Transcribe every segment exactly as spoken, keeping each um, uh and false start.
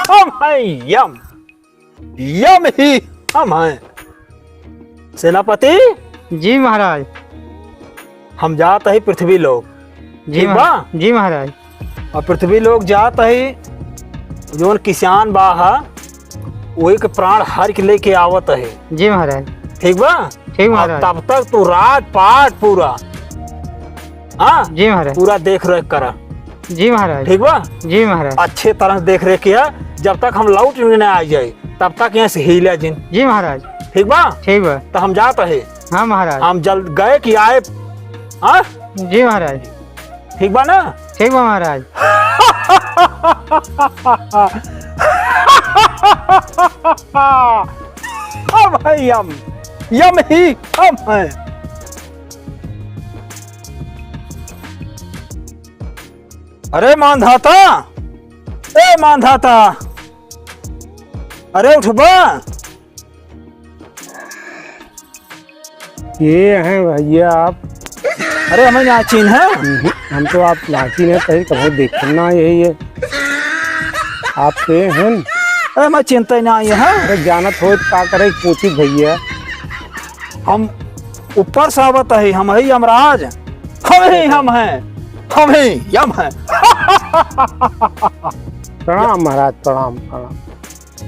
हम हैं यम, यम ही हम हैं। सेनापति। जी महाराज। हम जात ही पृथ्वी लोक। जी ठीक महा-, बा? जी महाराज। और पृथ्वी लोक जात ही, जौन किसान बा हा, वही के प्राण हर के लेके आवत ही। जी महाराज। ठीक बा? ठीक और महाराज। तब तक तू राजपाट पूरा, हाँ? जी महाराज। पूरा देख रेख करा। जी महाराज। ठीक बा? जी महाराज। अच्छे तरह से देख रेख किया, जब तक हम लौट नहीं आ जाए, तब तक यहाँ से हिला जिन। जी महाराज। ठीक बा? ठीक बा। तो हम जात ही। हाँ महाराज। हम जल्द गए कि आए, हाँ? जी महाराज। ठीक बा ना? ठीक बा महाराज। हम हैं यम, यम ही हम हैं। अरे मानधाता, ए मानधाता, अरे उठबा। के हैं भैया आप? अरे हमें ना चिन्ह है। हम्म, हम तो आप ना चिन्ह है, कहीं कभी देखे ना यही है। आप के हैं? अरे मैं चिन्हते ना ये है। अरे जानत हो का करे पूछी भैया। हम ऊपर से आवत ही, हम ही यमराज, हम ही हम हैं, हम ही यम हैं। प्रणाम महाराज, प्रणाम, प्रणाम।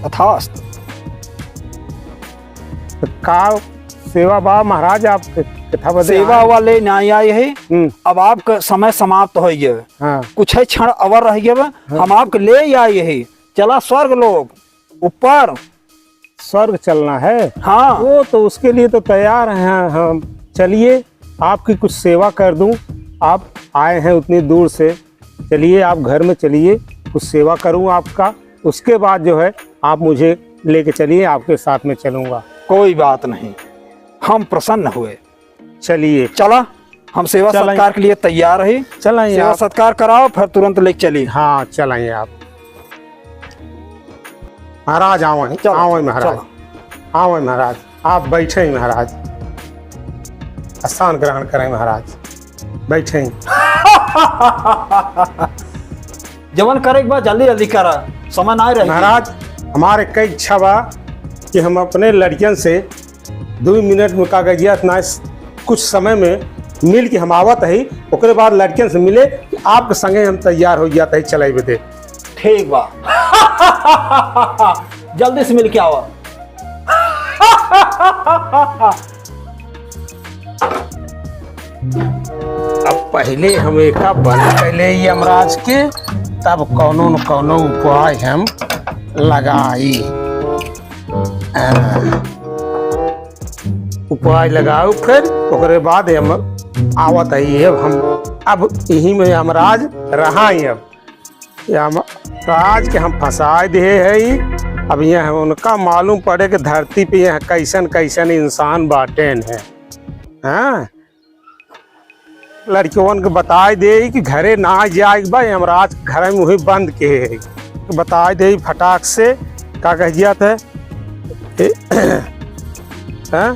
तथास्तु। तो का सेवा बा महाराज, आप के-, कथा बदे सेवा आए? वाले ना आए ही। हम्म। अब आपका समय समाप्त हो गया। हाँ। कुछ ही क्षण अवर रह गया। हाँ। हम आपके ले आए ही। चला स्वर्ग लोक, ऊपर। स्वर्ग चलना है? हाँ। वो तो उसके लिए तो तैयार हैं हम। चलिए, आपकी कुछ सेवा कर दूं। आप आए हैं उतनी दूर से, चलिए आप घर में चलिए, कुछ सेवा करूँ आपका, उसके बाद जो है आप मुझे लेके चलिए, आपके साथ में चलूँगा। कोई बात नहीं, हम प्रसन्न हुए। चलिए। चला, हम सेवा चलें। सत्कार के लिए तैयार ही। चलें सेवा आप। सत्कार कराओ, फिर तुरंत लेके चली। हाँ, चलें आप। महाराज, आवे, चलो, आवे महाराज, चलो। आवे महाराज, आप बैठे महाराज, आसन ग्रहण करें महाराज, बैठे। जवन करे के बा, जल्दी जल्दी करा, समय ना रही। महाराज, हमारे कई इच्छा बा कि हम अपने लड़कियन से दुई मिनट में कागजिया इतना इस कुछ समय में मिल के हम आवत ही, ओकरे बाद लड़कियन से मिले कि आपके संगे हम तैयार हो जात ही चले बदे। ठीक बा। जल्दी से मिल के आवा। अब पहिले हम एका बंद कर ले यमराज के, तब कौनो न कौनो उपाय हम लगाई। आ, उपाय लगाओ, फिर ओकरे बाद हम आवत ही। अब हम, अब यही में यमराज रहा ही। अब यमराज के हम फंसाए दिए है। अब यह उनका मालूम पड़े कि धरती पे यह कैसन कैसन इंसान बाटेन है। हाँ, लड़कियों के बताए दे कि घरे ना जाए के बा, यमराज के घर में वही बंद के है। तो बताए दे फटाक से, का कह दिया था? ए, हैं?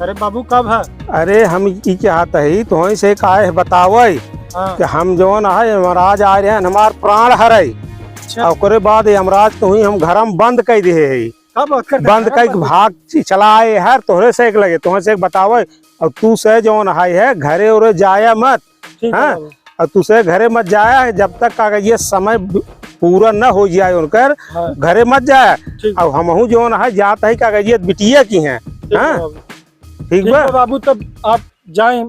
अरे बाबू, कब है? अरे हम ई चाहत ही, तुहई से काहे बतावे हाँ। कि हम जौन है, यमराज आ रहे हैं, हमार प्राण हरे। अच्छा। और ओकरे बाद यमराज तुहई हम घर में बंद कर दिए है। का बात करते बंद हैं? कई भाग च-, चला आए हर तोहरे से एक लगे, तोहरे से एक बतावे। और तू से जौन हाई है, घरे उरे जाया मत। ठीक है हाँ? बाबू। और तू से घरे मत जाया, जब तक का कहिए समय ब-, पूरा न हो जाए उनकर, हाँ। घरे मत जाया। ठीक। और हमहू जौन है, जात है का कहिए बिटिया की हैं। ठीक है हाँ? बाबू। ठीक ठीक बा? है बाबू, तब आप जाएं,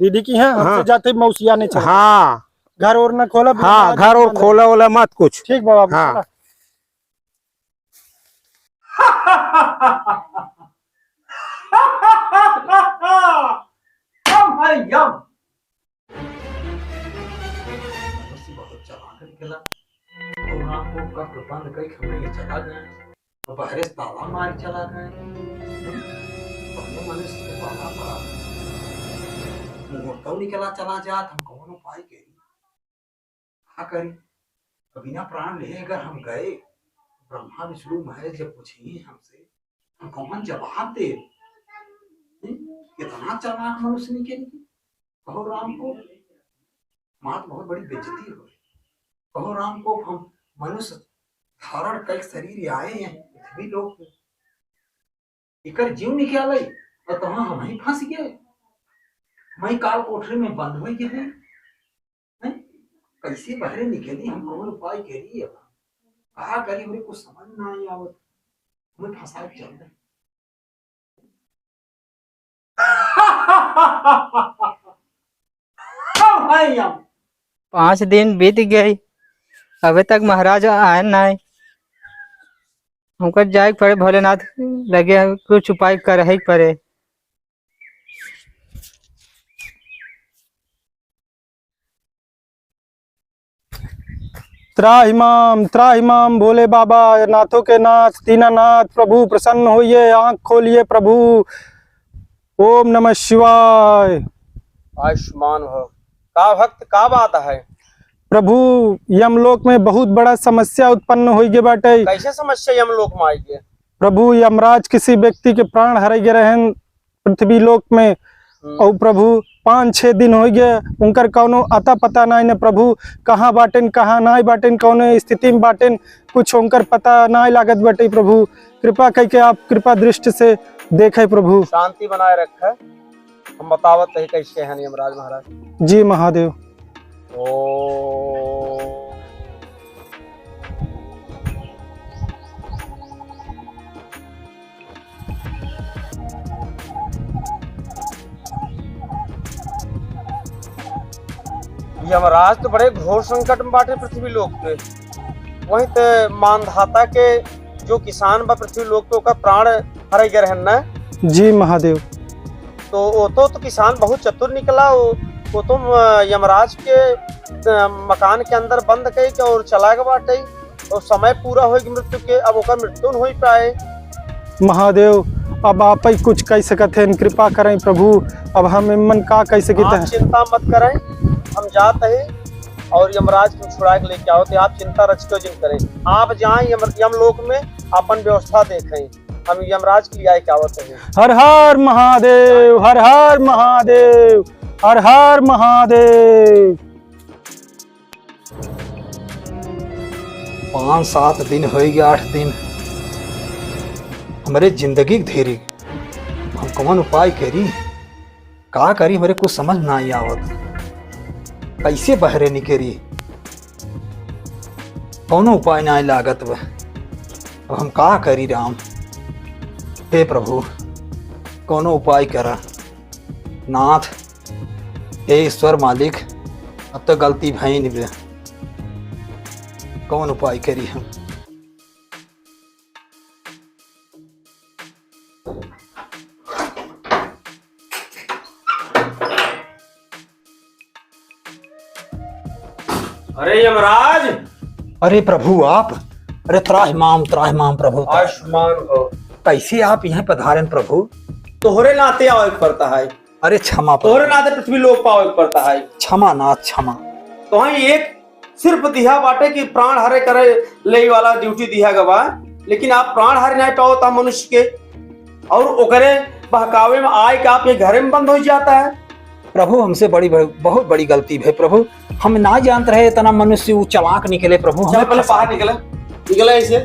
दीदी की हैं, हमसे हाँ। जाते मौसिया नहीं चला। हाँ। घर और न खोला, हाँ, बिना घर और बंद खोला है। वोला मत कुछ। ठीक बा बाबू, हाँ। चला। हम है यम। मनुष्य बहुत चालाक निकला। और आपको कब्र बंद करके हमें ये चला गए। और बहरे से ताला मार चला गए। अपने मनुष्य के पाला पड़ा। मुहूर्त निकला चला जात, हम कौन उपाय करी? का करी? अब बिना प्राण लिए अगर हम गए, ब्रह्मा विष्णु महेश जब पूछिए हमसे, हम कौन जवाब दे? हम्म? कितना चालाक मनुष्य निकल गए। कहो राम को, मात बहुत बड़ी बेइज्जती हो। कहो राम को, हम मनुष्य धारण कई शरीर आए हैं पृथ्वी लोक में। इकर जीव निकाले और तहाँ हम ही फंस गए। मैं काल कोठरी में बंद हो गए हैं। हैं? कैसे बाहरे निकली, हम कौन उपाय करी अब? का करी, हमरे कुछ समझ ना आई आवत। हमें फंसा के चल रहे। हाँ भाई, हम पाँच दिन बीत गए, अबे तक महाराज आए ना आए। हमको जाए के पड़े भोलेनाथ लगे, कुछ उपाय करे के पड़े। त्राहि माम, त्राहि माम, भोले बाबा, नाथों के नाथ, दीनानाथ, प्रभु प्रसन्न होइए, आँख खोलिए प्रभु। ओम नमः शिवाय। आयुष्मान भव। का भक्त, का बात है? प्रभु, यमलोक में बहुत बड़ा समस्या उत्पन्न होइगे बाटे। कैसे समस्या यमलोक में आइगे? प्रभु, यमराज किसी व्यक्ति के प्राण हराइगे रहन पृथ्वी लोक में। हम्म। और प्रभु, पाँच छह दिन होइगे, उनकर कौनो अता पता नाई न प्रभु, कहाँ बाटेन, कहाँ नाई बाटेन, कौनो स्थिति में बाटेन, कुछ उनकर पता नाई लागत बाटे प्रभु। कृपा कइके आप कृपा दृष्टि से देखे प्रभु। शांति बनाए रखे। हम बतावत है कैसे हैं यमराज महाराज। जी महादेव। ओ। यमराज तो बड़े घोर संकट में बाटे पृथ्वी लोक पे। वहीं ते मानधाता के जो किसान बा पृथ्वी लोक पे ओकर प्राण हराई गए रहन ना। जी महादेव। तो वो तो, तो किसान बहुत चतुर निकला, वो, वो तो, अ, यमराज के, अ, मकान के अंदर बंद कई के और चला गए बाटे। और समय पूरा होई के मृत्यु के, अब ओकर मृत्यु न होई पाए। महादेव, अब आप ही कुछ कह सकत हैं, कृपा करें प्रभु, अब हम इमन का कह सकत आप हैं? चिंता मत करें, हम जात हैं और यमराज के छुड़ा के लेके आवत है। आप चिंता रच के जिन करें, आप जाएं यम, यमलोक में अपन व्यवस्था देखें, हम यमराज के लिए आए के आवत हैं। हर हर महादेव, हर हर महादेव, हर हर महादेव। पाँच सात दिन होइगे, आठ दिन, हमरे जिंदगी के धेरी, हम कौन उपाय करी, का करी, हमरे कुछ समझ नाई आवत, कैसे बहरे निकरी, कौनो उपाय नाई लागत बा। अब हम का करी राम, हे प्रभु, कौनो उपाय करा नाथ। हे ईश्वर मालिक, अब तो गलती भइन बे, कौन उपाय करी हम? अरे यमराज! अरे प्रभु आप, अरे त्राहि माम, त्राहि माम प्रभु, त्राहि। आयुष्मान भव। कैसे आप यहाँ पधारेन प्रभु? तोहरे नाते आवे के पड़ता है। अरे क्षमा प्रभु। तोहरे नाते पृथ्वी लोक पावे के पड़ता है। क्षमा नाथ, क्षमा। तोहई एक सिर्फ दिहा बाटे कि प्राण हरे करे ले वाला ड्यूटी दिहा गवा, लेकिन आप प्राण हरे नहीं पावत मनुष्य के, और ओकरे बहकावे में आए के आप ये घरे में बंद हो जाता है। प्रभु, हमसे बड़ी, बड़ी, बहुत बड़ी गलती भई प्रभु, हम ना जानत रहे इतना मनुष्य ऊ चालाक निकले प्रभु, चल, हमें पहले फंसा बाहर दिए। निकले, निकले ऐसे।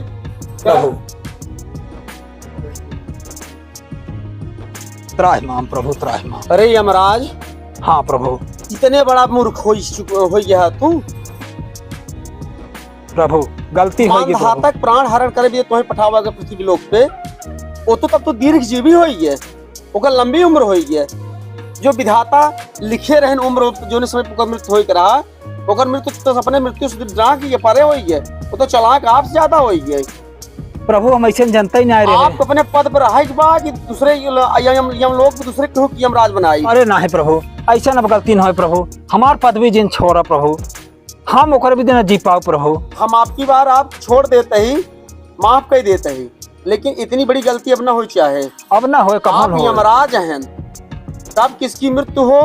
प्रभु, त्राहि माम प्रभु, त्राहि माम। अरे यमराज। हाँ प्रभु। इतने बड़ा मूर्ख हो चुक-, हो गया है तू। प्रभु, गलती हो गई प्रभु। मानधाता के प्राण हरण करे भी तोहे पठावा गया पृथ्वी लोक पे, वो तो तब तो दीर्घ जीवी होई है, ओकर लंबी उम्र होई है। जो विधाता लिखे रहन उम्र, जोने समय ओकर मृत्यु होई के रहा, ओकर मृत्यु तो अपने मृत्यु से डरा के ये परे होई है, वो तो चालाक आपसे ज्यादा होई है। प्रभु, हम ऐसे जनते ही नहीं रहे। आप अपने पद पर रहे के बा कि दूसरे यम, यम, यम लोग दूसरे केहू के यमराज बनाई। अरे नहीं प्रभु, ऐसा अब गलती न होए प्रभु, हमार पदवी जिन छोड़ा प्रभु, हम ओकर भी दिन जी पाओ प्रभु। हम आपकी बार आप छोड़ देते ही, माफ कर देते ही, लेकिन इतनी बड़ी गलती अब ना हो चाहे। अब ना होए, कब आप ना होए। यमराज हैं, कब किसकी मृत्यु हो,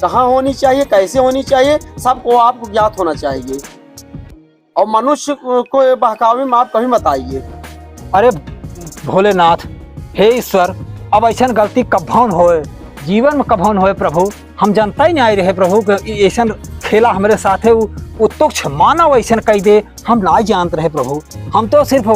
कहाँ होनी चाहिए, कैसे होनी चाहिए, सबको आपको ज्ञात होना चाहिए। और मनुष्य को, को बहकावे में आप कभी मत आइए। अरे भोलेनाथ, हे ईश्वर, अब ऐसन गलती कभौन होए, जीवन में कभौन होए प्रभु, हम जनता ही नाहीं रहे प्रभु कि ई अइसन खेला हमरे साथे उ, उ तुच्छ मानव अइसन कइ दे, हम नाहीं जानत रहे प्रभु। हम तो सिर्फ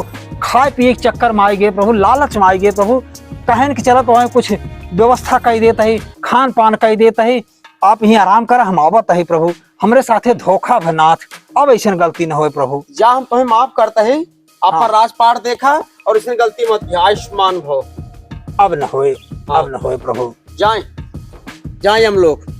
खाए पिए के चक्कर में आइ गए प्रभु, लालच में आइ गए प्रभु। कहन कि चलत वहीं कुछ व्यवस्था कइ देत ही, खान पान कइ देत ही, आप यहीं आराम करा, हम आवत ही प्रभु। हमरे साथे धोखा भय नाथ, अब अइसन गलती न होए प्रभु। जा, हम तुम्हें माफ करत ही, आपका हाँ। राजपाट देखा और अइसन गलती मत किया। आयुष्मान भव। अब न होए, हाँ। अब न होए प्रभु। जाए, जाए हम लोग।